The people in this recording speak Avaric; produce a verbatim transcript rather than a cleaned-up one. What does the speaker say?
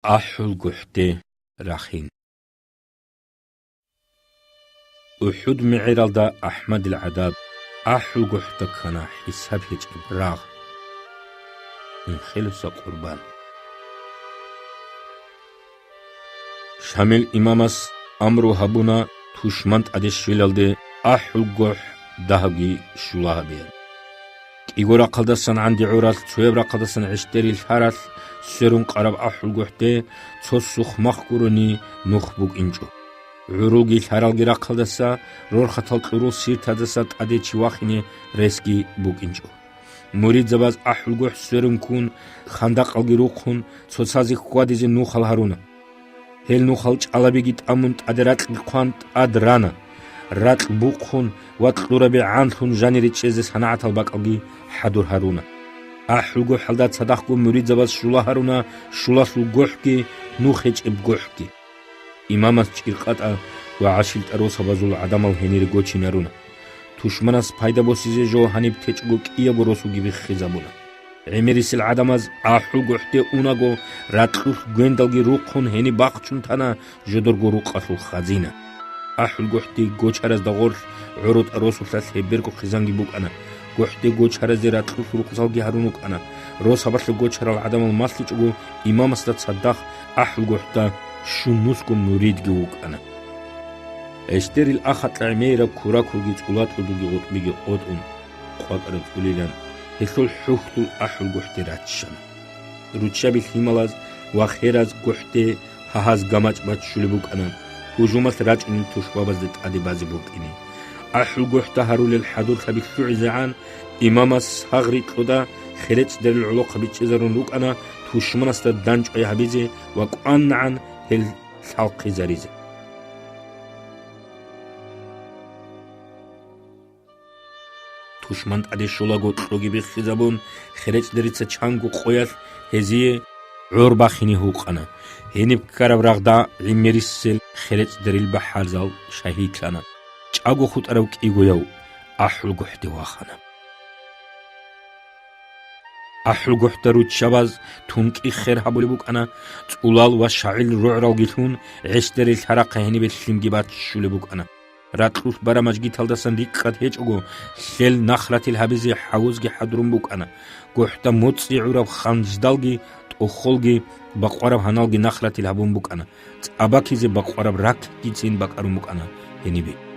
АхӀулгохӀде рахин. УхӀуд мегӀералда АхӀмадил гӀадаб АхӀулгохӀда ккана хӀисаб гьечӀеб рагъ, унхелуса къурбан. Шамил имамас амру гьабуна тушман тӀаде щвелалде АхӀулгохӀ дагьабги щула гьабеян. КӀиго рахъалдасан ГӀандигӀуралъ, цояб рахъалдасан ГӀищдери лъаралъ сверун къараб АхӀулгохӀде цо сухъмахъ гурони нух букӀинчӀо. ГӀурулги лъаралги рахъалдаса, рорхатал кьурул сиртазаса тӀаде чи вахине ресги букӀинчӀо. Муридзабаз АхӀулгохӀ сверун ккун, хандакъалги рухъун, цоцазе хьвадизе нухал гьаруна. Гьел нухал чӀалабиги тӀамун, тӀаде ракьги хъван тӀад рана. Ракь бухъун ва кьурабигӀанлъун жанире чӀезе санагӀатал бакӀалги хӀадур гьаруна. АхӀулгохӀалда цадахъго муридзабаз щула гьаруна щулалъул гохӀги, нух гьечӀеб гохӀги. Имамас ЧӀиркъатӀа ва ГӀашилтӀа росабазул гӀадамал гьенире гочинаруна. Тушманас пайда босизе жо гьаниб течӀого кӀиябго росуги биххизабуна. ГӀемерисел гӀадамаз АхӀулгохӀде унаго, ракьулъ гвендалги рухъун гьениб бахчун тана жодорго рукъалъул хазина. АхӀулгохӀде гочаразда гъорлъ ГӀоротӀа росулъа лъеберго хъизанги букӀана. ГохӀде гочаразе ракьулъ рукъзалги гьарун рукӀана. Росабалъе гочарал гӀадамал малъичӀого, имамасда цадахъ АхӀулгохӀда щунусго муридги вукӀана. ГӀищдерил ахатӀа гӀемераб куракулги цӀулатӀудулги гъутӀбиги къотӀун, къватӀараб цӀулилан, гьелъул хӀухьдул АхӀулгохӀде раччана. Руччаби лъималаз ва хераз гохӀде гьагьаз гамачӀ баччулеб букӀана, гьужумалъ рачӀунел тушбабазда тӀаде базе букӀине. АхӀулгохӀда гьарулел хӀадурлъаби лъугӀизегӀан, имамас сагъ-рикьуда херечӀдерил гӀолохъаби чӀезарун рукӀана тушманасда данчӀвай гьабизе ва кӀванагӀан гьел лъалхъизаризе. Тушман тӀаде щолаго кьоги биххизабун, херечӀдерица чанго къоялъ гьезие гӀор бахине гьукъана. Гьениб ккараб рагъда гӀемерисел херечӀдерил бахӀарзал шагьидлъана. ЧӀаго хутӀарав кӀигояв АхӀулгохӀде вахана. АхӀулгохӀда руччабаз тункӀи хер гьабулеб букӀана, цӀулал ва шагӀил рогӀралги лъун, ГӀищдери лъарахъа гьенибе лъимги баччулеб букӀана. Ракьулъ бараб мажгиталдасан рикӀкӀад гьечӀого, лъел нахратил гьабизе хӀавузги хӀадурун букӀана. ГохӀда моцӀи гӀураб ханждалги, тӀохолги, бакъвараб гьаналги нахратил гьабун букӀана. ЦӀа бакизе бакъвараб ракьгицин бакӀарун букӀана гьенибе.